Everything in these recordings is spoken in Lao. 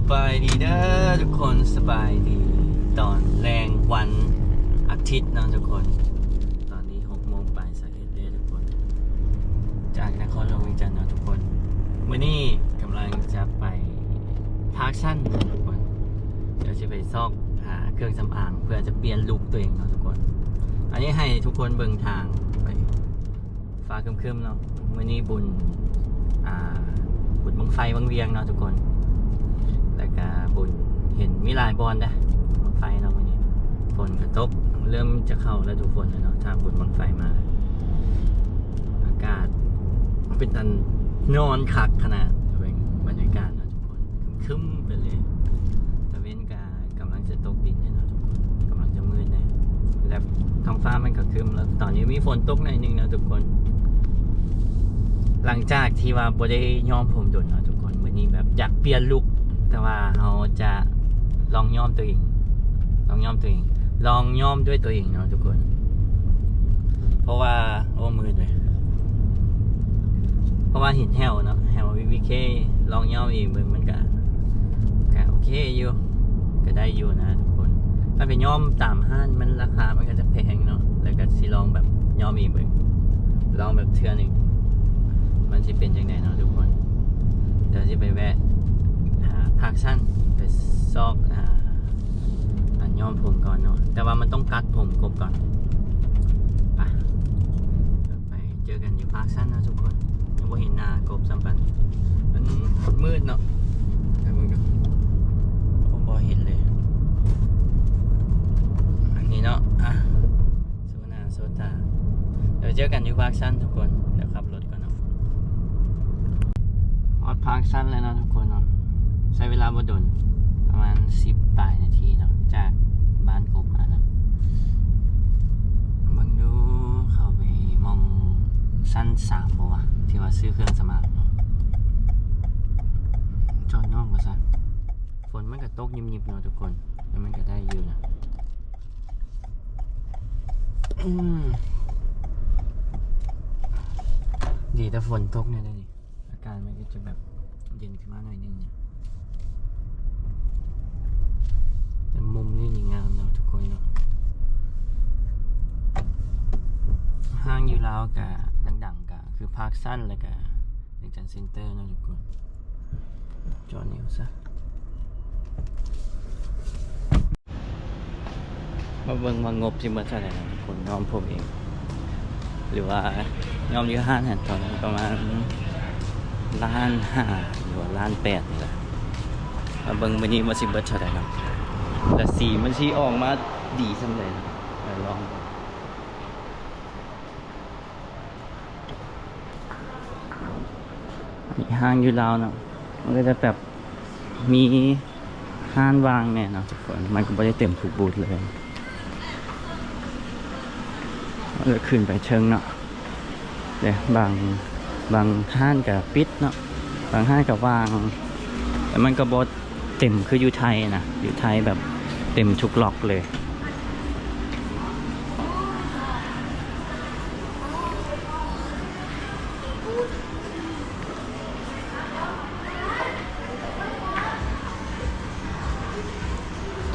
ສະບາຍດີເດີທຸກຄົນ ສະບາຍດີຕອນແລງວັນອາທິດເນາະທຸກຄົນ. ຕອນນີ້ຫົກໂມງປາຍຊາວເອັດເດີທຸກຄົນ ຈາກນະຄອນຫຼວງວຽງຈັນເນາະທຸກຄົນ. ມື້ນີ້ກຳລັງຈະໄປພາກຊັນເນາະທຸກຄົນ ດຽວຊິໄປຊອກຫາເຄື່ອງສຳອາງ ເພື່ອຈະປ່ຽນລຸກຕົວເອງເນາະທຸກຄົນ. ອັນນີ້ໃຫ້ທຸກຄົນເບິ່ງທາງໄປ ຟ້າຄຶ້ມໆເນາະ. ມື້ນີ້ບຸນ ອ່າ ບຸນບັ້ງໄຟວັງວຽງເນາະທຸກຄົນ ແລ້ວກະບຸນ ເຫັນມີຫຼາຍບ່ອນເດ້ບັ້ງໄຟເນາະມື້ນີ້. ຝົນກະຕົກ ເລີ່ມຈະເຂົ້າລະດູຝົນແລ້ວເນາະ ຖ້າບຸນບັ້ງໄຟມາ. ອາກາດເປັນຕານອນຄັກຂະໜາດ ເບິ່ງບັນຍາກາດເນາະທຸກຄົນ ຄຶ້ມໆໄປເລີຍ. ຕາເວັນກະກຳລັງຈະຕົກດິນແລ້ວເນາະທຸກຄົນ ກຳລັງຈະມືດແລ້ວ ແລະ ທ້ອງຟ້າມັນກະຄຶ້ມ ແລ້ວຕອນນີ້ມີຝົນຕົກໜ້ອຍໜຶ່ງເນາະທຸກຄົນ. ຫຼັງຈາກທີ່ວ່າບໍ່ໄດ້ຍ້ອມຜົມດົນເນາະທຸກຄົນ ມື້ນີ້ແບບຢາກປ່ຽນລຸກ ແຕ່ວ່າເຮົາຈະລອງຍ້ອມຕົວເອງ ລອງຍ້ອມຕົວເອງ ລອງຍ້ອມດ້ວຍຕົວເອງເນາະທຸກຄົນ. ເພາະວ່າ ໂອ້ ມືດເລີຍ ເພາະວ່າເຫັນແຫ້ວເນາະ ແຫ້ວ ວີ ວີ ເຄ ລອງຍ້ອມເອງເບິ່ງ ມັນກະ ກະໂອເຄຢູ່ ກະໄດ້ຢູ່ນະທຸກຄົນ. ຖ້າໄປຍ້ອມຕາມຮ້ານ ມັນລາຄາມັນກະຈະແພງເນາະ ແລ້ວກະຊິລອງແບບຍ້ອມເອງເບິ່ງ ລອງແບບເທື່ອໜຶ່ງ ມັນຊິເປັນຈັ່ງໃດເນາະທຸກຄົນ. ດຽວຊິໄປແວະຫາພາກຊັນ ໄປຊອກຫາ ອ່າ ຍ້ອມຜົມກ່ອນເນາະ ແຕ່ວ່າມັນຕ້ອງກັດຜົມກົບກ່ອນ. ໄປ ໄປເຈີກັນຢູ່ພາກຊັນເນາະທຸກຄົນ. ຍັງບໍ່ເຫັນໜ້າກົບຊ້ຳປານ ມັນມືດເນາະ ແຕ່ມັນກະ ໂອ້ ບໍ່ເຫັນເລີຍ ອັນນີ້ເນາະ. ອ່ະ ໂຊໜ້າໂຊຕາ ດຽວເຈີກັນຢູ່ພາກຊັນທຸກຄົນ. ດຽວຂັບລົດກ່ອນເນາະ ຮອດພາກຊັນແລ້ວເນາະທຸກຄົນເນາະ. ໃຊ້ເວລາບໍ່ດົນ ປະມານສິບປາຍນາທີເນາະ ຈາກບ້ານກົບມາເນາະ. ເບິ່ງດູ ເຂົ້າໄປໝ່ອງຊັ້ນສາມບໍ່ວະ ທີ່ວ່າຊື້ເຄື່ອງສຳອາງເນາະ. ຈອດນອກວ່າຊັ້ນ ຝົນມັນກະຕົກຍິບໆເນາະທຸກຄົນ ແຕ່ມັນກະໄດ້ຢູ່ນະ. ອືມ ດີແຕ່ຝົນຕົກແນ່ເດນີ້ ອາກາດມັນກະຈະແບບເຢັນຂຶ້ນມາໜ້ອຍໜຶ່ງ. ແຕ່ມຸມນີ້ນີ້ງາມເນາະທຸກຄົນເນາະ. ຫ້າງຢູ່ລາວກະດັງໆ ກະຄືພາກຊັນ ແລ້ວກະວຽງຈັນເຊັນເຕີເນາະທຸກຄົນ. ຈອດນີ້ຊະ. ມາເບິ່ງວ່າງົບຊິໝົດເທົ່າໃດເນາະທຸກຄົນ ຍ້ອມຜົມເອງ ຫຼືວ່າຍ້ອມຢູ່ຮ້ານຫັ້ນ ຕອນນັ້ນປະມານລ້ານຫ້າ ຫຼືວ່າລ້ານແປດນີ້ແຫຼະ. ມາເບິ່ງມື້ນີ້ວ່າຊິເບິດເທົ່າໃດເນາະ ແລະ ສີມັນຊິອອກມາດີສ່ຳໃດເນາະ ໄປລອງ. ຮ້ານຢູ່ລາວເນາະ ມັນກະຈະແບບມີຮ້ານວ່າງແນ່ເນາະທຸກຄົນ ມັນກະບໍ່ໄດ້ເຕັມທຸກບູດເລີຍ. ມັນກະຂຶ້ນໄປເທິງເນາະ ເດ້ ບາງ ບາງຮ້ານກະປິດເນາະ ບາງຮ້ານກະວ່າງ ແຕ່ມັນກະບໍ່ ເຕັມຄືຢູ່ໄທນະ ຢູ່ໄທແບບເຕັມທຸກລັອກເລີຍ.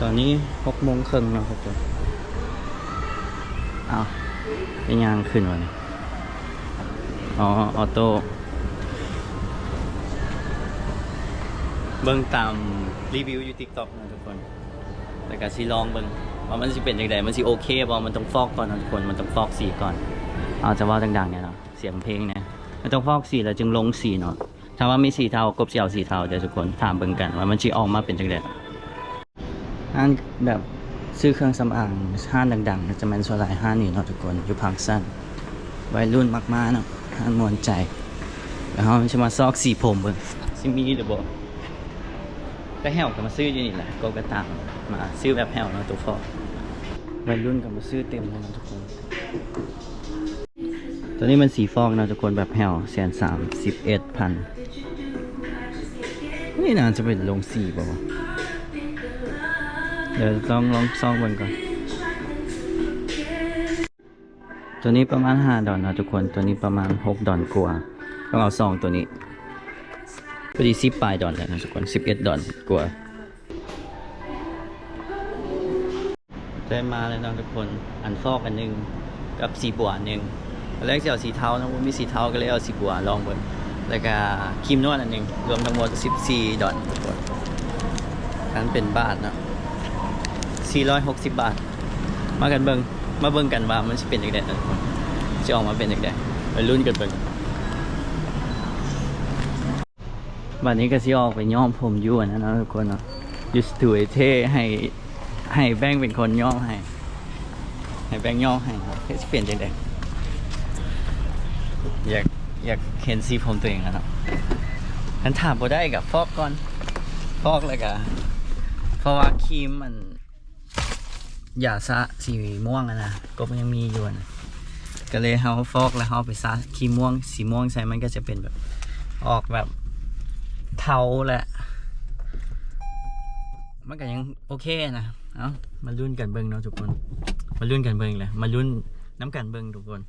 ຕອນນີ້ຫົກໂມງເຄິ່ງແລ້ວທຸກຄົນ. ອ້າວ ໄປຍ່າງຂຶ້ນວະນີ້. ອໍ ອໍໂຕ້ ເບິ່ງຕາມຣີວິວຢູ່ຕິກຕັອກເນາະທຸກຄົນ ແລ້ວກະຊິລອງເບິ່ງວ່າມັນຊິເປັນຈັ່ງໃດ ມັນຊິໂອເຄບໍ່. ມັນຕ້ອງຟອກກ່ອນເນາະທຸກຄົນ ມັນຕ້ອງຟອກສີກ່ອນ. ອາດຈະເວົ້າດັງໆແດ່ເນາະ ສຽງເພງແດ່ ມັນຕ້ອງຟອກສີແລ້ວຈຶ່ງລົງສີເນາະ. ຖ້າວ່າມີສີເທົາ ກົບຊິເອົາສີເທົາເດີທຸກຄົນ ຖາມເບິ່ງກັນວ່າມັນຊິອອກມາເປັນຈັ່ງໃດ. ຮ້ານແບບຊື້ເຄື່ອງສຳອາງ ຮ້ານດັງໆ ຈະແມ່ນສ່ວນຫຼາຍຮ້ານນີ້ເນາະທຸກຄົນ ຢູ່ພາກຊັນ ໄວລຸ້ນມັກມາເນາະ ຮ້ານມ່ວນໃຈ. ແລ້ວເຮົາຊິມາຊອກສີຜົມເບິ່ງ ຊິມີຫຼືບໍ່. ແຕ່ແຫ້ວກະມາຊື້ຢູ່ນີ້ແຫຼະ ກົບກະຕ່າງມາຊື້ແບບແຫ້ວເນາະ ໂຕຟອກ ໄວລຸ້ນກະມາຊື້ເຕັມເລີຍເນາະທຸກຄົນ. ໂຕນີ້ມັນສີຟອກເນາະທຸກຄົນ ແບບແຫ້ວ ແສນສາມສິບເອັດພັນ. ນີ້ໜ້າຈະເປັນໂລງສີບໍ່ວະ ດຽວລອງ ລອງຊອກເບິ່ງກ່ອນ. ໂຕນີ້ປະມານຫ້າດອນເນາະທຸກຄົນ ໂຕນີ້ປະມານຫົກດອນກວ່າ. ຕ້ອງເອົາສອງໂຕນີ້. ພໍດີສິບປາຍດອນແລ້ວນະທຸກຄົນ ສິບເອັດດອນກວ່າ. ໄດ້ມາແລ້ວເນາະທຸກຄົນ ອັນຟອກອັນໜຶ່ງກັບສີບົວອັນໜຶ່ງ. ຕອນແລກຊິເອົາສີເທົາເນາະ ບໍ່ມີສີເທົາ ກໍເລີຍເອົາສີບົວລອງເບິ່ງ ແລ້ວກະຄຣີມນວດອັນໜຶ່ງ ລວມທັງໝົດສິບສີ່ດອນທຸກຄົນ. ຄັນເປັນບາດເນາະ ສີ່ຮ້ອຍຫົກສິບບາດ. ມາກັນເບິ່ງ ມາເບິ່ງກັນວ່າມັນຊິເປັນຈັ່ງໃດເນາະທຸກຄົນ ຊິອອກມາເປັນຈັ່ງໃດ ໄປລຸ້ນກັນເບິ່ງ. ບັດນີ້ກໍຊິອອກໄປຍ້ອມຜົມຢູ່ອັນນັ້ນເນາະທຸກຄົນເນາະ ຢູ່ສະຕູເອເທ ໃຫ້ ໃຫ້ແບງເປັນຄົນຍ້ອມໃຫ້ ໃຫ້ແບງຍ້ອມໃຫ້ເນາະ ເຮັດຊິເປັນຈັ່ງໃດ. ຢາກ ຢາກເຫັນສີຜົມຕົວເອງແລ້ວເນາະ. ຄັນຖາມບໍ່ໄດ້ກໍຟອກກ່ອນ ຟອກແລ້ວກໍ ເພາະວ່າຄຣີມອັນ ຢາສະສີມ່ວງຫັ້ນນະ ກົບມັນຍັງມີຢູ່ຫັ້ນນະ ກໍເລີຍເຮົາຟອກແລ້ວເຮົາໄປສະຄຣີມມ່ວງ ສີມ່ວງໃສ່ ມັນກໍຈະເປັນແບບ ອອກແບບເທົາແຫຼະ ມັນກໍຍັງໂອເຄນະ. ເອົ້າ ມາລຸ້ນກັນເບິ່ງເນາະທຸກຄົນ ມາລຸ້ນກັນເບິ່ງແຫຼະ ມາລຸ້ນນຳກັນເບິ່ງທຸກຄົນ.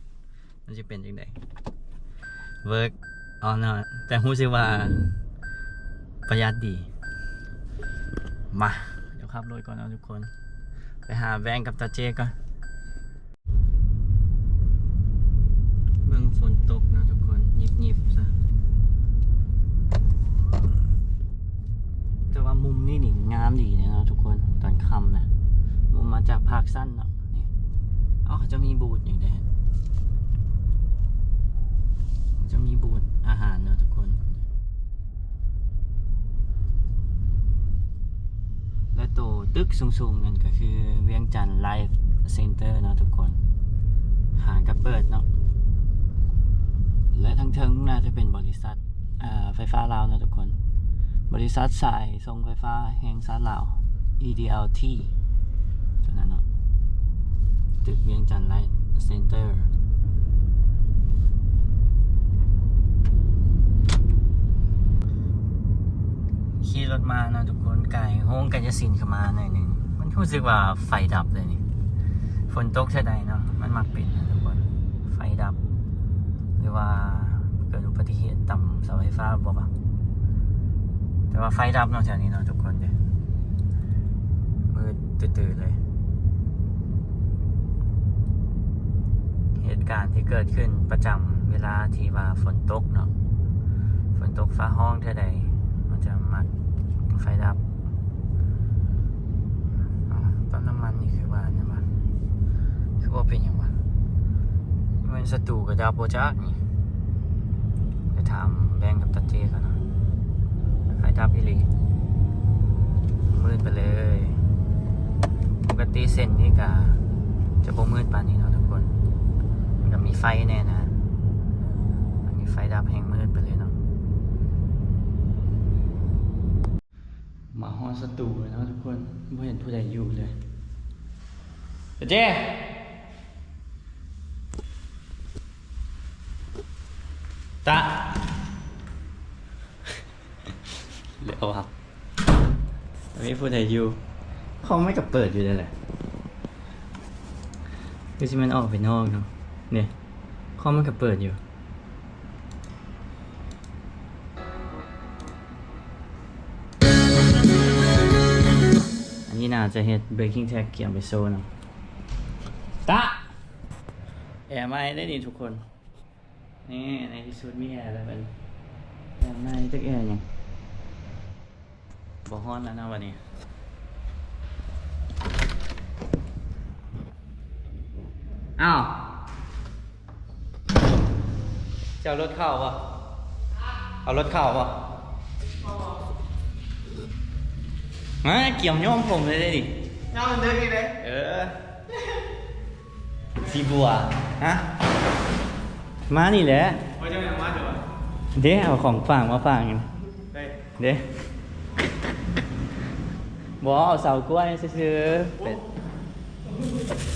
ມັນຊິເປັນຈັ່ງໃດ ເວີກ ອໍ ເນາະ ແຕ່ຮູ້ສຶກວ່າປະຢັດດີ. ມາ ດຽວຂັບລົດກ່ອນເນາະທຸກຄົນ ໄປຫາແບງກັບຕາເຈ້ກ່ອນ. ເບິ່ງຝົນຕົກເນາະທຸກຄົນ ຫຍິບໆຊະ ແຕ່ວ່າມຸມນີ້ນີ້ງາມດີເນາະທຸກຄົນ ຕອນຄ່ຳນະ ມຸມມາຈາກພາກຊັ້ນເນາະ. ນີ້ ເອົ້າ ເຂົາເຈົ້າມີບູດນີ້ເດ້ ເຂົາເຈົ້າມີບູດອາຫານເນາະທຸກຄົນ ແລະໂຕຕຶກສູງໆນັ້ນກໍຄືວຽງຈັນໄລຟ໌ເຊັນເຕີເນາະທຸກຄົນ ຫາກໍເປີດເນາະ ແລະທາງເທິງໜ້າຈະເປັນບໍລິສັດ ອ່າ ໄຟຟ້າລາວເນາະທຸກຄົນ ບໍລິສັດສາຍສົ່ງໄຟຟ້າແຫ່ງຊາດລາວ ອີ ດີ ແອລ ທີ ຕົວນັ້ນເນາະ ຕຶກວຽງຈັນໄລຟ໌ເຊັນເຕີ. ຂີ່ລົດມາເນາະທຸກຄົນ ກາຍໂຮງກາຍຍະສິນເຂົ້າມາໜ້ອຍໜຶ່ງ ມັນຮູ້ສຶກວ່າໄຟດັບເລີຍນີ້ ຝົນຕົກເທື່ອໃດເນາະ ມັນມັກເປັນນະທຸກຄົນ ໄຟດັບ ຫຼືວ່າເກີດອຸບັດຕິເຫດຕຳເສົາໄຟຟ້າບໍ່ວະ ແຕ່ວ່າໄຟດັບເນາະແຖວນີ້ເນາະທຸກຄົນເດ້ ມືດຕື້ໆເລີຍ. ເຫດການທີ່ເກີດຂຶ້ນປະຈຳເວລາທີ່ວ່າຝົນຕົກເນາະ ຝົນຕົກຟ້າຮ້ອງເທື່ອໃດ ມັນຈະມັກໄຟດັບ. ອ້າວ ປ້ຳນ້ຳມັນນີ້ຄືວ່າອັນນັ້ນຫວາ ຄືບໍ່ເປັນຫຍັງຫວາ ແມ່ນສະຕູກະດັບບໍ່ຈັກນີ້. ໄປຖາມແບງກັບຕາເຈ້ກ່ອນເນາະ ໄຟດັບອີ່ຫຼີ ມືດໄປເລີຍ. ປົກກະຕິເສັ້ນນີ້ກະຈະບໍ່ມືດປານນີ້ເນາະທຸກຄົນ ມັນກະມີໄຟແດ່ນະ ອັນນີ້ໄຟດັບແຮ່ງມືດໄປເລີຍເນາະ. ມາຮອດສະຕູແລ້ວເນາະທຸກຄົນ ບໍ່ເຫັນຜູ້ໃດຢູ່ເລີຍ. ເຈ້ ຕະ ແລ້ວວ່າ ບໍ່ມີຜູ້ໃດຢູ່ ຄອມມັນກໍເປີດຢູ່ເດ້ແຫຼະ ຄືຊິແມ່ນອອກໄປນອກເນາະ. ນີ້ ຄອມມັນກໍເປີດຢູ່. ອັນນີ້ໜ້າຈະເຮັດ backing track ກຽມໄປໂຊນຳ. ຕະ ແອໃໝ່ໄດ້ນີ້ທຸກຄົນ. ນີ້ ໃນທີ່ສຸດມີແອແລ້ວບັດນີ້. ແອໃໝ່ ຈັກແອຫຍັງ? ບໍ່ຮ້ອນແລ້ວເນາະບັດນີ້. ອ້າວ ເຈົ້າລົດເຂົ້າບໍ່? ເອົາລົດເຂົ້າບໍ່? ມາກຽມຍ້ອມຜົມເລີຍເດ້ນີ້. ຍ້ອມເລີຍນີ້ເດ້. ເອີ. ສີບົວ ຮະ? ມານີ້ແຫຼະ. ເອີ ເຈົ້າຍັງມາເດີ. ເດ້ ເອົາຂອງຝາກມາຝາກ. ເດ້ ເດ້ ບໍ່ ເອົາເສົາກ້ວຍຊື່ໆ. ເປັນ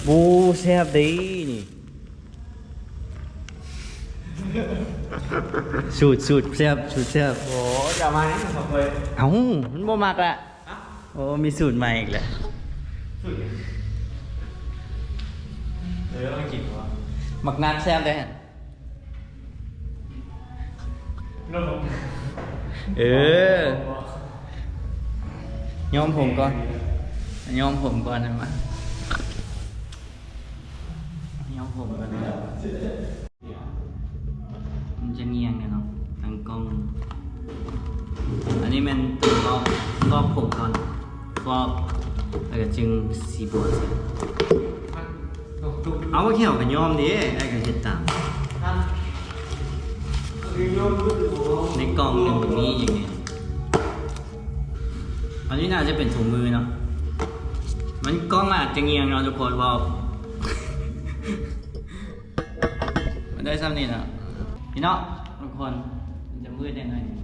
ໂອ້ ແຊບເດ້ນີ້. ສູດ ສູດແຊບ ສູດແຊບ. ໂອ້ ຈະມາຫຍັງເຂົາເຄີຍ. ເອົ້າ ມັນບໍ່ມັກລະ. ຮະ? ໂອ້ ມີສູດໃໝ່ອີກແລ້ວ. ສູດຫຍັງ? ເອີ ມາກິນບໍ່? ໝາກນັດແຊບເດ້. ໂອ້ໂຫ ເອີ ຍ້ອມຜົມກ່ອນ ຍ້ອມຜົມກ່ອນ ມາ ຍ້ອມຜົມກ່ອນ ມັນຈະງຽງແດ່ເນາະ ຕັ້ງກ້ອງ. ອັນນີ້ແມ່ນຕົວຟອກ ຟອກຜົມກ່ອນ ຟອກ ແລ້ວກໍຈຶ່ງສີບົວໃສ່. ເອົາ ແຂ້ວກໍຍ້ອມເດ້ ອ້າຍກໍເຮັດຕາມ. ໃນກ່ອງນີ້ມັນມີຫຍັງແດ່? ອັນນີ້ໜ້າຈະເປັນຖົງມືເນາະ. ມັນ ກ້ອງອາດຈະງຽງເນາະທຸກຄົນ ເວົ້າ ມັນໄດ້ຊ່ຳນີ້ເນາະ ພີ່ນ້ອງທຸກຄົນ. ມັນຈະມືດແດ່ໜ້ອຍໜຶ່ງ.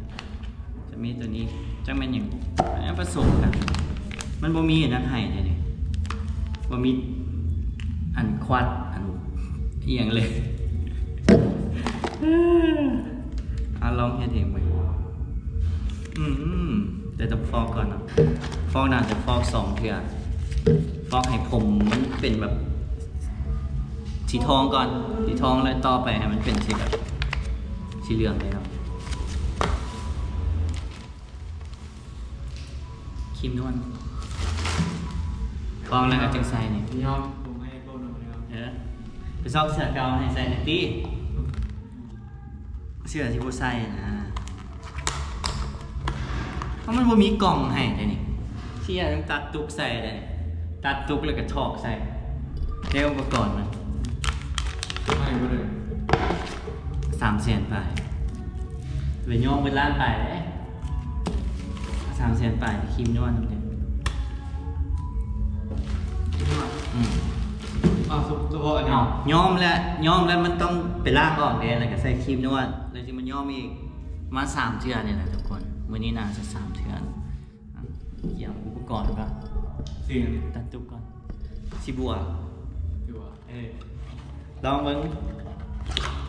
ຈະມີຕົວນີ້ ຈັກແມ່ນຫຍັງ ອັນນີ້ປະສົມກັນ. ມັນບໍ່ມີອັນນັ້ນໃຫ້ເດ້ນີ້ ບໍ່ມີອັນຄວັດ ອັນອີ່ຫຍັງເລີຍ. ອາ ລອງເຮັດເອງເບິ່ງ. ອືມ ແຕ່ຕ້ອງຟອກກ່ອນເນາະ ຟອກໜ້າຈະຟອກສອງເທື່ອ ຟອກໃຫ້ຜົມມັນເປັນແບບສີທອງກ່ອນ ສີທອງ ແລ້ວຕໍ່ໄປໃຫ້ມັນເປັນສີແບບ ສີເຫຼືອງເລີຍເນາະ. ຄຣີມນວດ ຟອກແລ້ວກໍຈຶ່ງໃສ່ນີ້ ຍອມ ຜົມໃຫ້ໂກນເນາະ. ເອີ ໄປຊອກເສື້ອເກົ່າໃຫ້ໃສ່ແດ່ຕິ. ເສື້ອທີ່ບໍ່ໃສ່ນະ ເພາະມັນບໍ່ມີກ່ອງໃຫ້ເດ້ນີ້. ເສື້ອຕ້ອງຕັດຕຸກໃສ່ເດ້ນີ້ ຕັດຕຸກແລ້ວກໍຖອກໃສ່. ແລ້ວອຸປະກອນມັນ ໃຫ້ບໍ່ໄດ້ ສາມແສນປາຍ ໄປຍ້ອມເບິດລ້ານປາຍເດ້. ສາມແສນປາຍ ຄຣີມນວດນຳເດ້. ຄຣີມນວດ ອືມ ອ້າວ ສະເພາະອັນນີ້ ອ້າວ ຍ້ອມແລ້ວ ຍ້ອມແລ້ວມັນຕ້ອງໄປລ້າງອອກເດ້ ແລ້ວກໍໃສ່ຄຣີມນວດ ແລ້ວຈຶ່ງມາຍ້ອມອີກ ປະມານສາມເທື່ອນີ້ແຫຼະທຸກຄົນ. ມື້ນີ້ໜ້າຈະສາມເທື່ອ. ກຽມອຸປະກອນກ່ອນ ຊິຕັດຕຸກກ່ອນ ຊິບົວ ຊິບົວ. ເອີ ລອງເບິ່ງ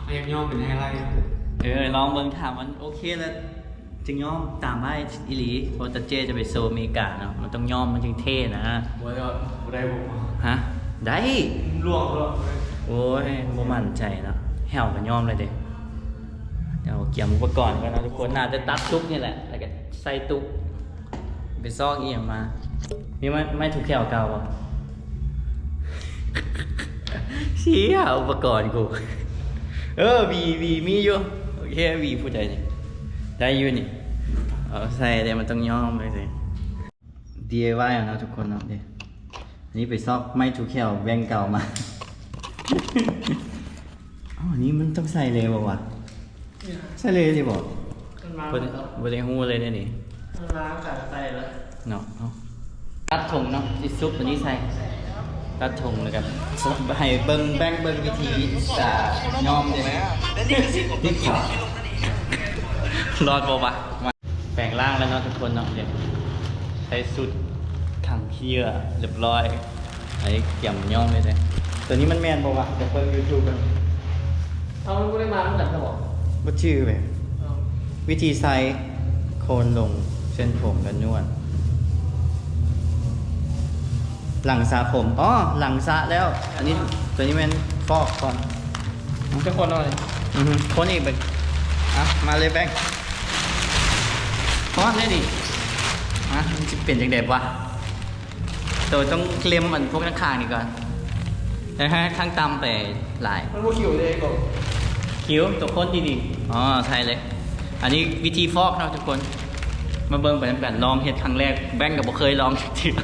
ໃຫ້ຍ້ອມເປັນໄຮໄລ. ເອີ ລອງເບິ່ງ ຖ້າມັນໂອເຄແລ້ວຈຶ່ງຍ້ອມຕາມອ້າຍອີ່ຫຼີ ເພາະຕາເຈ້ຈະໄປໂຊເມກາເນາະ ມັນຕ້ອງຍ້ອມມັນຈຶ່ງເທ່ນະ. ບໍ່ໄດ້ ບໍ່ໄດ້ບໍ່ ຮະ ໄດ້ ລ່ວງ ລ່ວງ. ໂອ້ຍ ບໍ່ໝັ້ນໃຈເນາະ ແຫ້ວກໍຍ້ອມເລີຍເດ້. ດຽວກຽມອຸປະກອນກ່ອນເນາະທຸກຄົນ ໜ້າຈະຕັດຕຸກນີ້ແຫຼະ ແລ້ວກໍໃສ່ຕຸກ. ໄປຊອກອີ່ຫຍັງມາ? ມີໄມ້ ໄມ້ຖູແຂ້ວເກົ່າບໍ່? ເສຍອຸປະກອນກູ. ເອີ ຫວີ ຫວີມີຢູ່. ໂອເຄ ຫວີຜູ້ໃດນີ້ ໄດ້ຢູ່ນີ້. ເອົາໃສ່ແຕ່ມັນຕ້ອງຍ້ອມໄວ້ຊິ ດີໄອວາຍ ເອົາເນາະທຸກຄົນເນາະ. ເດ້ ອັນນີ້ໄປຊອກໄມ້ຖູແຂ້ວແບງເກົ່າມາ. ເອົ້າ ອັນນີ້ມັນຕ້ອງໃສ່ເລີຍບໍ່ວະ? ໃສ່ເລີຍຊິບໍ່? ມັນມາ ບໍ່ໄດ້ ບໍ່ໄດ້ຮູ້ເລີຍເດ້ນີ້ ມັນມາການໃສ່ແລ້ວເນາະ. ເອົາ ຕັດຖົງເນາະ ຊິຊຸບອັນນີ້ໃສ່ ຕັດຖົງແລ້ວກໍໃຫ້ເບິ່ງ ແບ່ງເບິ່ງວິທີການຍ້ອມເດ້. ລອດບໍ່ວະ? ແປງຮ່າງແລ້ວເນາະທຸກຄົນເນາະ. ເດ ໃສ່ຊຸດຂັງຂີ້ເຫຍື້ອຮຽບຮ້ອຍ ໄອ້ກຽມຍ້ອມເລີຍເດ້. ຕົວນີ້ມັນແມ່ນບໍ່ວະ? ໄປເບິ່ງຢູທູບເບິ່ງ. ເອົາ ມັນບໍ່ໄດ້ມານຳກັນຊະບໍ? ບໍ່ຈື່ເວີຍ. ເອົາ ວິທີໃສ່ ໂຄນລົງເສັ້ນຜົມ ແລ້ວນວດ ຫຼັງສະຜົມ. ອໍ ຫຼັງສະແລ້ວ. ອັນນີ້ ຕົວນີ້ແມ່ນຟອກກ່ອນ. ຈະຄົນເອົານີ້ ອືຮຶ ຄົນອີກເບິ່ງ. ອ່ະ ມາເລີຍແບງ ຮ້ອນເດ້ນີ້. ອ່ະ ມັນຊິເປັນຈັ່ງໃດວະ? ໂຕຕ້ອງເລັມອັນພວກຂ້າງໆນີ້ກ່ອນ ແລ້ວໃຫ້ຂ້າງຕ່ຳໄປຫຼາຍ. ມັນບໍ່ຂິວເດ້ກໍ ຂິວ ໂຕຄົນດີໆ. ອໍ ໃສ່ເລີຍ. ອັນນີ້ວິທີຟອກເນາະທຸກຄົນ ມາເບິ່ງໄປນຳກັນ. ລອງເຮັດຄັ້ງແລກ ແບງກໍບໍ່ເຄີຍລອງຈັກເທື່ອ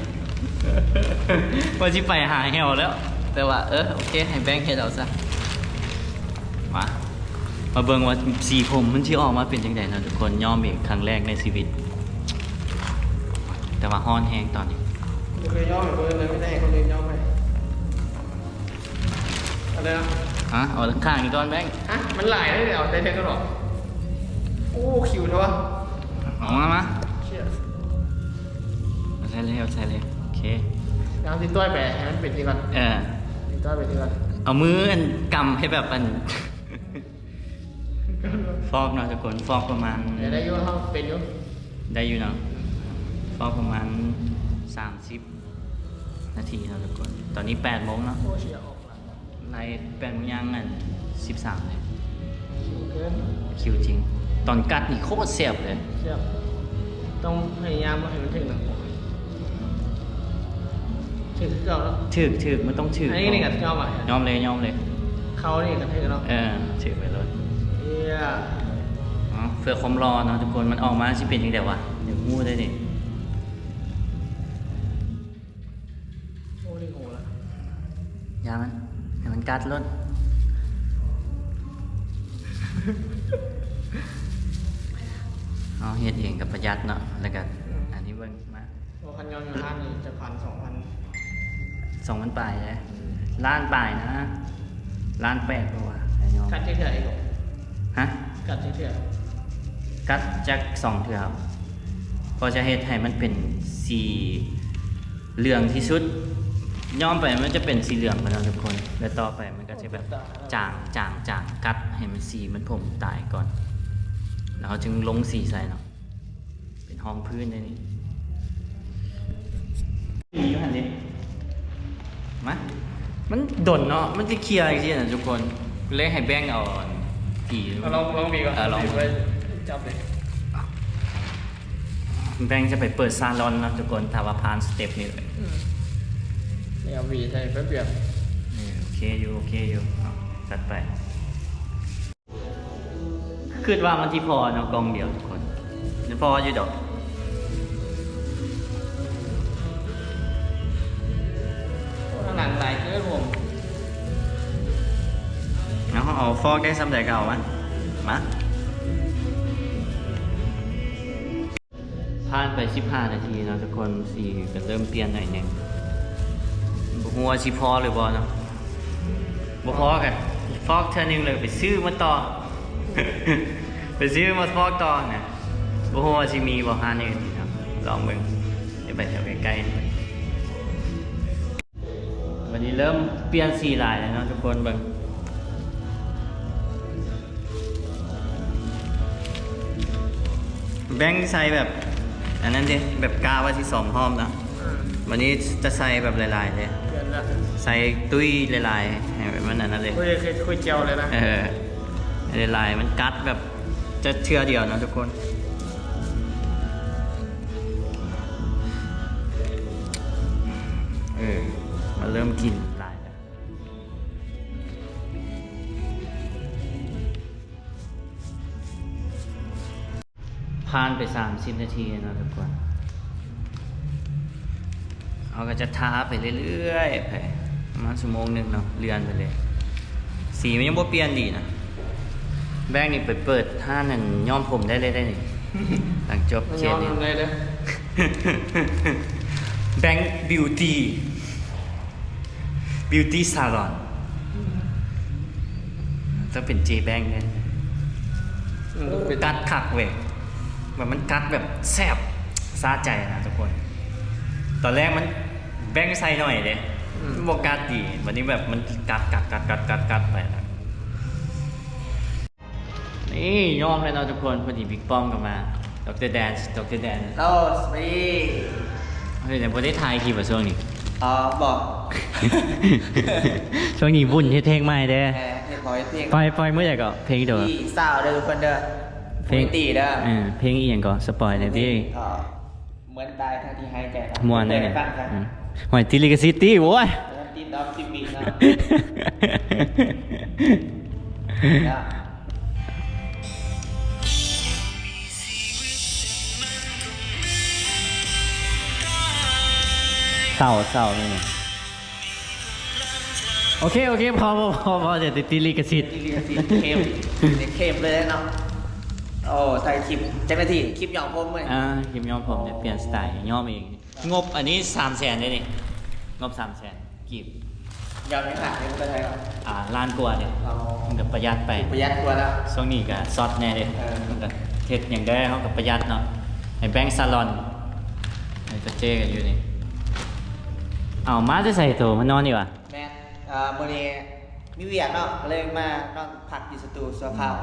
ວ່າຊິໄປຫາແຫ້ວແລ້ວ ແຕ່ວ່າ ເອີ ໂອເຄ ໃຫ້ແບງເຮັດເອົາຊະ. ມາ ມາເບິ່ງວ່າສີຜົມມັນຊິອອກມາເປັນຈັ່ງໃດເນາະທຸກຄົນ. ຍ້ອມອີກຄັ້ງແລກໃນຊີວິດ ແຕ່ວ່າຮ້ອນແຮງຕອນນີ້. ບໍ່ເຄີຍຍ້ອມໃຫ້ຄົນອື່ນເລີຍ ມີແຕ່ໃຫ້ຄົນອື່ນຍ້ອມໃຫ້. ເອົາເລີຍເນາະ. ຮະ ເອົາຂ້າງນີ້ກ່ອນແບງ. ຮະ ມັນຫຼາຍເດ້ ເອົາແຕ່ເທິງກ່ອນບໍ? ໂອ້ ຂິວແທ້ວະ. ເອົາມາ ມາ ເຊຍ ເອົາໃສ່ເລີຍ ເອົາໃສ່ເລີຍ. ໂອເຄ ເອົາຊິຕ້ອຍໄປໃຫ້ມັນເປັນທີ່ກ່ອນ. ເອີ ຊິຕ້ອຍໄປທີ່ກ່ອນ. ເອົາມືອັນກຳໃຫ້ແບບອັນ ຟອກເນາະທຸກຄົນ ຟອກປະມານ ເອີ ໄດ້ຢູ່ ເຮົາເປັນຢູ່ ໄດ້ຢູ່ເນາະ. ຟອກປະມານສາມສິບນາທີເນາະທຸກຄົນ. ຕອນນີ້ແປດໂມງເນາະ. ໂອ້ ເສຍອອກ ໄລ່ແປດໂມງຍ່າງ ອັນ ສິບສາມເລີຍ. ຂິວເກີນ ຂິວຈິງ. ຕອນກັດນີ້ໂຄດແຊບເລີຍ. ແຊບ. ຕ້ອງພະຍາຍາມເອົາໃຫ້ມັນຖືກນະ. ຖືກຄືເກົ່າເນາະ. ຖືກ ຖືກ ມັນຕ້ອງຖືກ. ອັນນີ້ກໍຍອມວ່າ ຍອມເລີຍ ຍອມເລີຍ. ເຂົ້ານີ້ກໍຖືກເນາະ. ເອີ ຖືກໄປໂລດ. ເອີ ເພື່ອຄວາມຫຼໍ່ເນາະທຸກຄົນ. ມັນອອກມາຊິເປັນຈັ່ງໃດວະ? ຢາກຮູ້ເດ້ນີ້. ໂອ້ ນີ້ໂຫລະ. ຢ່າມັນ ໃຫ້ມັນກັດໂລດ. ເຮົາເຮັດເອງກໍປະຢັດເນາະ. ແລ້ວກໍ ອືມ ອັນນີ້ເບິ່ງມາ. ໂອ້ ຄັນຍ້ອມຢູ່ຮ້ານນີ້ຈັກພັນ ສອງພັນ ສອງພັນປາຍເດ້. ອືມ ລ້ານປາຍນະ. ລ້ານແປດບໍ່ວ່າ ໃຫ້ຍ້ອມ. ກັດຈັກເທື່ອອີກ? ຮະ? ກັດຈັກເທື່ອ? ກັດຈັກສອງເທື່ອ. ກໍຈະເຮັດໃຫ້ມັນເປັນສີ ເຫຼືອງທີ່ສຸດ. ຍ້ອມໄປມັນຈະເປັນສີເຫຼືອງໄປແລ້ວທຸກຄົນ. ແລ້ວຕໍ່ໄປມັນກໍຈະແບບຈາງ ຈາງ ຈາງ ກັດໃຫ້ມັນ ສີມັນຜົມຕາຍກ່ອນ. ແລ້ວເຮົາຈຶ່ງລົງສີໃສ່ເນາະ. ເປັນຮອງພື້ນໄດ້ນີ້. ມີຢູ່ຫັ້ນເດ້. ມາ. ມັນດົນເນາະ ມັນຊິເຄຍຈັ່ງຊີ້ນະທຸກຄົນ. ເລີຍໃຫ້ແບງເອົາອັນ ສີ ເອົາ ລອງ ລອງບີກ່ອນ. ເອີ ລອງບີໄວ້ຈັບເລີຍ. ແບງຈະໄປເປີດຊາລອນເນາະທຸກຄົນ ຖ້າວ່າຜ່ານສະເຕັບນີ້. ອືມ ນີ້ເອົາຫວີໃສ່ແປັບດຽວ. ເອີ ໂອເຄຢູ່ ໂອເຄຢູ່. ເອົາ ຈັດໄປ. ຄິດວ່າມັນຊິພໍເນາະ ກ່ອງດຽວທຸກຄົນ. ມັນພໍຢູ່ດອກ. ໂອ້ ທາງຫຼັງຫຼາຍເກີນຜົມ. ເອົາ ເອົາຟອກໄດ້ສ່ຳໃດກໍເອົາມາ. ມາ. ຜ່ານໄປສິບຫ້ານາທີເນາະທຸກຄົນ, ສີກໍເລີ່ມປ່ຽນໜ້ອຍໜຶ່ງ. ບໍ່ຮູ້ວ່າຊິພໍຫຼືບໍ່ເນາະ. ບໍ່ພໍກໍຟອກເທື່ອໜຶ່ງ ແລ້ວໄປຊື້ມາຕໍ່, ໄປຊື້ມາຟອກຕໍ່ນະ. ບໍ່ຮູ້ວ່າຊິມີບໍ່ຮ້ານອື່ນເນາະ, ລອງເບິ່ງ. ໄປແຖວໃກ້ໆ. ບັດນີ້ເລີ່ມປ່ຽນສີຫຼາຍແລ້ວເນາະທຸກຄົນ, ເບິ່ງ. ແບ່ງໃສ່ແບບອັນນັ້ນເດ້, ແບບກະວ່າຊິສອງຮອບນະ. ອືມ ບັດນີ້ຈະໃສ່ແບບຫຼາຍໆເດ້, ໃສ່ຕຸ້ຍຫຼາຍໆ ໃຫ້ມັນອັນນັ້ນເດ້. ໂອ້ຍ ຄື ຄືແຈ່ວເລີຍນະ. ເອີ ຫຼາຍໆ ມັນກັດແບບຈະເທື່ອດຽວນະທຸກຄົນ. ເອີ ມັນເລີ່ມກິ່ນຫຼາຍແລ້ວ. ຜ່ານໄປສາມສິບນາທີເນາະທຸກຄົນ, ເຮົາກໍຈະທາໄປເລື້ອຍໆ ໄປປະມານຊົ່ວໂມງໜຶ່ງເນາະ, ເລື່ອນໄປເລີຍ. ສີມັນຍັງບໍ່ປ່ຽນດີນະ. ແບ່ງນີ້ໄປເປີດຮ້ານນັ້ນຍ້ອມຜົມໄດ້ເລີຍໄດ໋ນີ້, ຫຼັງຈົບເຄສນີ້. ຍ້ອມຜົມໄດ້ເດີ ແບ່ງບິວຕີ ບິວຕີຊາລອນ. ຕ້ອງເປັນເຈແບ່ງເດ້. ອືມ ກັດຄັກເວີຍ, ແບບມັນກັດແບບແຊບສະໃຈນະທຸກຄົນ. ຕອນແລກມັນແບ່ງໃສ່ໜ້ອຍເດ້, ອືມ ມັນບໍ່ກັດດີ, ບັດນີ້ແບບມັນກັດໆໆໆໄປນະ. ນີ້ຍ້ອມແລ້ວເນາະທຸກຄົນ, ພໍດີບິກປ້ອມກໍມາ. ດອກເຕີແດນ ດອກເຕີແດນ. ໂອ້ ສະບາຍດີ. ເຮີ້ຍ ແຕ່ບໍ່ໄດ້ຖ່າຍຄລິບວ່າຊ່ວງນີ້. ອໍ ບໍ່. ຊ່ວງນີ້ວຸ້ນເຮັດເພງໃໝ່ເດ້. ແມ່ນ ເຮັດ ຂໍເຮັດເພງ. ປ່ອຍ ປ່ອຍມື້ໃດກໍ? ເພງໂດ ທີຊາວເດີທຸກຄົນເດີ. ເພງ ເອີ ເພງອີ່ຫຍັງກໍ? ສະປອຍແດ່ຕິ. ເພງ ເອີ ເໝືອນຕາຍເທົ່າທີ່ຫາຍໃຈ. ມ່ວນເດ້. ອືມ ຫ້ອຍ ຕິດລິຂະສິດຕິ ໂອ້ຍ. ຕິດດອກ ສິບວິເນາະ. ເສົ້າ ເສົ້ານີ້. ໂອເຄ ໂອເຄ ພໍ ພໍ ພໍ ພໍ ດຽວຕິດລິຂະສິດ. ຕິດລິຂະສິດ ເຄັມ ເຄັມເລີຍເນາະ. ໂອ້ ຖ່າຍຄລິບຈັກນາທີ? ຄລິບຍ້ອມຜົມເລີຍ. ອ່າ ຄລິບຍ້ອມຜົມ ໄດ້ປ່ຽນສະໄຕລ໌ ຍ້ອມເອງ. ງົບອັນນີ້ສາມແສນເດ້ນີ້, ງົບສາມແສນກີບ. ຍ້ອມໃນຮ້ານນີ້ມັນເທົ່າໃດເນາະ? ອ່າ ລ້ານກວ່າເດ້. ອໍ ມັນກໍປະຢັດໄປ, ປະຢັດກວ່າແລ້ວ. ຊ່ວງນີ້ກໍຊັອດແດ່ເດ້. ເອີ ມັນກໍເຮັດຫຍັງໄດ້ ເຮົາກໍປະຢັດເນາະ. ໃຫ້ແບ່ງຊາລອນ ໃຫ້ຕາເຈ້ກັນຢູ່ນີ້. ເອົາ ມາແຕ່ໃສໂຕ? ມານອນນີ້ຫວາ? ແມ່ນ ເອີ ມື້ນີ້ມີວຽກເນາະ ກໍເລີຍມານອນພັກຢູ່ສະຕູຊົ່ວຄາວ.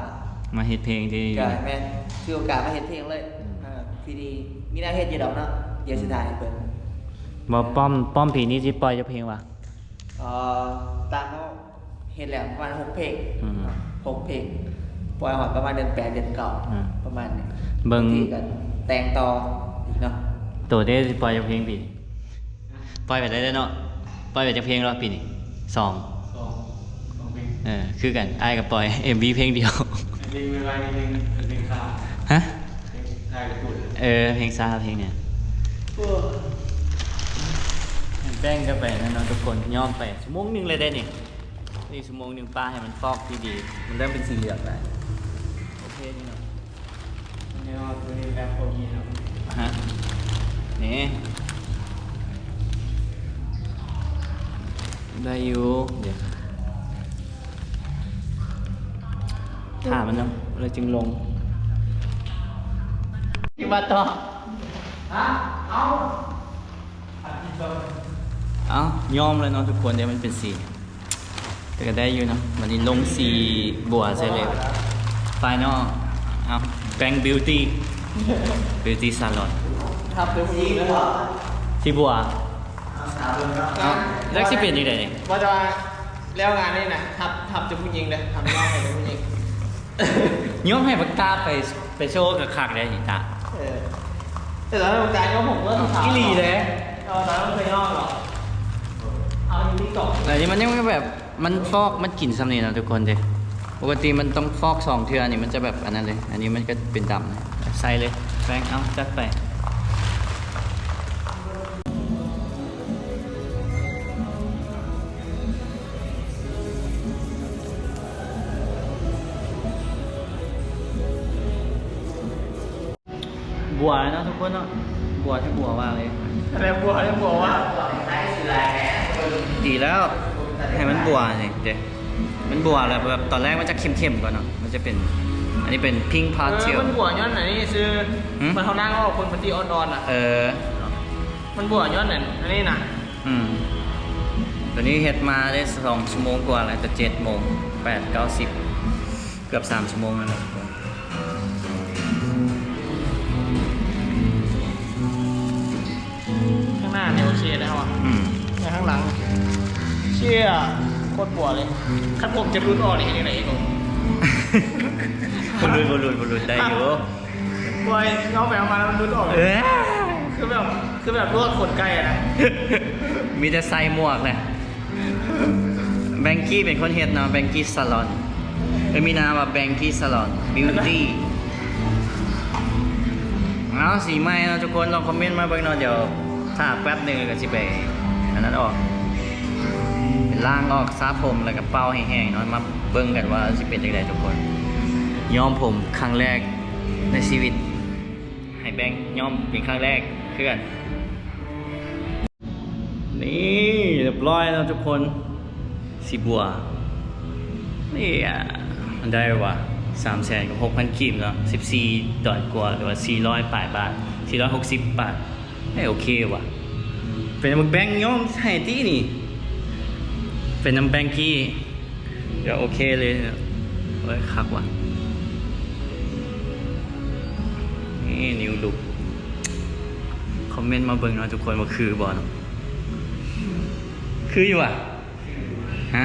ມາເຮັດເພງທີ່ ກໍແມ່ນ ຖືໂອກາດມາເຮັດເພງເລີຍ. ອືມ ເອີ ທີ່ນີ້ມີແນວເຮັດຢູ່ດອກເນາະ, ດຽວຊິຖ່າຍໃຫ້ເບິ່ງ. ບໍ່ ປ້ອມ ປ້ອມປີນີ້ຊິປ່ອຍຈັກເພງວະ? ເອີ ຕາມເຮົາເຮັດແລ້ວປະມານຫົກເພງ. ອືມ ຫົກເພງ. ປ່ອຍຮອດປະມານເດືອນແປດເດືອນເກົ້າ ອືມ ປະມານນີ້ ເບິ່ງ ທີ່ກໍແຕ່ງຕໍ່ອີກເນາະ. ໂຕເດ້ ຊິປ່ອຍຈັກເພງປີນີ້? ປ່ອຍໄປໄດ້ເນາະ ປ່ອຍໄປຈັກເພງແລ້ວປີນີ້? ສອງ ສອງ ສອງເພງ. ເອີ ຄືກັນ ອ້າຍກໍປ່ອຍເອັມວີເພງດຽວ. ເພງໄວໆ ເພງ ເພງຊາ. ຮະ? ເພງຊາກາຕູນ. ເອີ ເພງຊາ ເພງຫຍັງ? ໂອ້ ແປ້ງກໍໄປນັ້ນເນາະທຸກຄົນ ຍ້ອມໄປຊົ່ວໂມງໜຶ່ງເລີຍເດ້ນີ້. ນີ້ຊົ່ວໂມງໜຶ່ງ ປາໃຫ້ມັນຟອກດີໆ ມັນເລີ່ມເປັນສີເຫຼືອງແລ້ວ. ໂອເຄນີ້ເນາະ ແນວໂຕນີ້ແບບບໍ່ມີແລ້ວ. ຮະ? ນີ້ ໄດ້ຢູ່ ດຽວ ຖ້າມັນເນາະ ແລ້ວຈຶ່ງລົງ. ທີ່ວ່າຕໍ່ ຮະ? ເອົາ ເອົາ ຍອມແລ້ວເນາະທຸກຄົນ ດຽວມັນເປັນສີ ແຕ່ກໍໄດ້ຢູ່ເນາະ. ບັດນີ້ລົງສີບົວໃສ່ເລັບ ໄຟນອລ ເອົາ ແບັງບິວຕີ້ ບິວຕີ້ຊາລອນ ທັບດ້ວຍຜູ້ຍິງເດີ ສີບົວ. ເອົາ ຈັກຊິເປັນຈັ່ງໃດນີ້ ວ່າແຕ່ວ່າແລ້ວງານນີ້ນະ ທັບ ທັບຈາກຜູ້ຍິງເດີ ທັບຍ້ອມໃຫ້ເປັນຜູ້ຍິງ. ຍ້ອມໃຫ້ບັກຕາໄປ ໄປໂຊຄັກໆ ເດ້ນີ້ຕາ. ເອີ ແຕ່ຕອນນັ້ນບັກຕາຍ້ອມຜົມກໍ ເອົ້າ ອີ່ຫຼີເດ້. ເອີ ຕອນນັ້ນບໍ່ເຄີຍຍ້ອມດອກ ເອົາຢູ່ຕິກຕັອກ. ແຕ່ນີ້ມັນຍັງແບບ ມັນຟອກ ມັນກິນສ່ຳນີ້ເນາະທຸກຄົນເດ້. ປົກກະຕິມັນຕ້ອງຟອກສອງເທື່ອ ອັນນີ້ມັນຈະແບບອັນນັ້ນເລີຍ ອັນນີ້ມັນກໍເປັນດຳ. ໃສ່ເລີຍແປ້ງ ເອົາ ຈັດໄປ. ບົວເນາະທຸກຄົນເນາະ ບົວແທ້ບົວວ່າເລີຍ ແລ້ວບົວ ແລ້ວບົວວ່າ ດີແລ້ວ ໃຫ້ມັນບົວນີ້ເດ້. ມັນບົວແລ້ວແບບຕອນແລກມັນຈະເຄັມໆກ່ອນເນາະ ມັນຈະເປັນ ອັນນີ້ເປັນພິ້ງພາສເທວ. ເອີ ມັນບົວຍ້ອນອັນນີ້ຊື່ ຫື? ມັນເຮົານັ່ງເອົາຄົນປະຕິອ່ອນໆນະ. ເອີ ມັນບົວຍ້ອນອັນ ອັນນີ້ນະ. ອືມ ຕອນນີ້ເຮັດມາໄດ້ສອງຊົ່ວໂມງກວ່າແລ້ວ ຈະເຈັດໂມງ ແປດ ເກົ້າ ສິບ ເກືອບສາມຊົ່ວໂມງແລ້ວນະ. ຂ້າງໜ້ານີ້ໂອເຄແລ້ວອະ. ອືມ ແຕ່ຂ້າງຫຼັງ ເຊຍ ໂຄດບົວເລີຍ. ຄັນຜົມຈະຫຼຸດອອກນີ້ເຮັດຈັ່ງໃດອີກ? ບໍ່ຫຼຸດ ບໍ່ຫຼຸດ ບໍ່ຫຼຸດ ໄດ້ຢູ່. ປ່ອຍເອົາໄປເອົາມາແລ້ວມັນຫຼຸດອອກ. ເອີ ຄືແບບ ຄືແບບລວກຂົນໄກ່ອະນະ. ມີແຕ່ໃສ່ໝວກນະ. ແບງກີ້ເປັນຄົນເຮັດເນາະ ແບງກີ້ຊາລອນ. ເອີ ມີນາມວ່າແບງກີ້ຊາລອນ ບິວຕີ້. ເອົາ ສີໃໝ່ເນາະທຸກຄົນ ລອງຄອມເມັນມາເບິ່ງເນາະ. ດຽວຖ້າແປັບໜຶ່ງ ແລ້ວກໍຊິໄປອັນນັ້ນອອກ ໄປລ້າງອອກ ສະຜົມ ແລ້ວກໍເປົ່າໃຫ້ແຫ້ງເນາະ. ມາເບິ່ງກັນວ່າຊິເປັນຈັ່ງໃດທຸກຄົນ. ຍ້ອມຜົມຄັ້ງແລກໃນຊີວິດ ໃຫ້ແບງຍ້ອມເປັນຄັ້ງແລກຄືກັນ. ນີ້ ຮຽບຮ້ອຍແລ້ວທຸກຄົນ ສີບົວ. ນີ້ ອາ ມັນໄດ້ວ່າ ສາມແສນກັບຫົກພັນກີບເນາະ ສິບສີ່ດອນກວ່າ ຫຼືວ່າສີ່ຮ້ອຍປາຍບາດ ສີ່ຮ້ອຍຫົກສິບບາດ. ເອີ ໂອເຄວ່ະ ເປັນນຳແບງຍ້ອມໃຫ້ຕິນີ້ ເປັນນຳແບງກີ້. ກໍໂອເຄເລີຍ. ໂອ້ຍ ຄັກວ່ະ. ນີ້ ນິວລຸກ ຄອມເມັນມາເບິ່ງເນາະທຸກຄົນ ວ່າຄືບໍ່ເນາະ. ຄືຢູ່ຫວາ? ຮະ?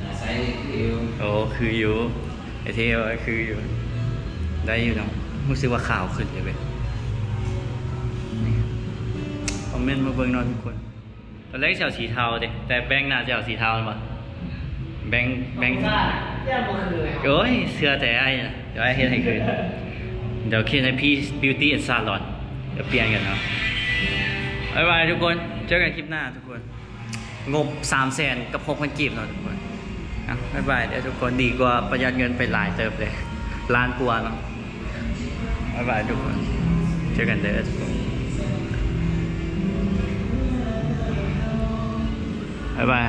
ໜ້າໃສນີ້ຄືຢູ່. ໂອ້ ຄືຢູ່. ໄອ້ເທ່ວ່າຄືຢູ່. ໄດ້ຢູ່ເນາະ. ຮູ້ສຶກວ່າຂາວຂຶ້ນເລີຍເວີຍ. ນີ້ ຄອມເມັນມາເບິ່ງເນາະທຸກຄົນ. ຕອນແລກຊິເອົາສີເທົາເດ້ ແຕ່ແບງໜ້າຈະເອົາສີເທົາແມ່ນບໍ່? ແບງ ແບງ ແຕ່ບໍ່ຄືເລີຍ. ໂອ້ຍ ເຊື່ອໃຈອ້າຍນະ ດຽວອ້າຍເຮັດໃຫ້ຄືນ. ດຽວເຮັດໃຫ້ພີ່ Beauty and Salon ດຽວປ່ຽນກັນເນາະ. ບາຍບາຍທຸກຄົນ ເຈີກັນຄລິບໜ້າທຸກຄົນ. ງົບສາມແສນກັບຫົກພັນກີບເນາະທຸກຄົນ. ອ່ະ ບາຍບາຍເດີທຸກຄົນ ດີກວ່າປະຢັດເງິນໄປຫຼາຍເຕີບເລີຍ ລ້ານກວ່າເນາະ. ບາຍບາຍທຸກຄົນ ເຈີກັນເດີທຸກຄົນ ບາຍບາຍ.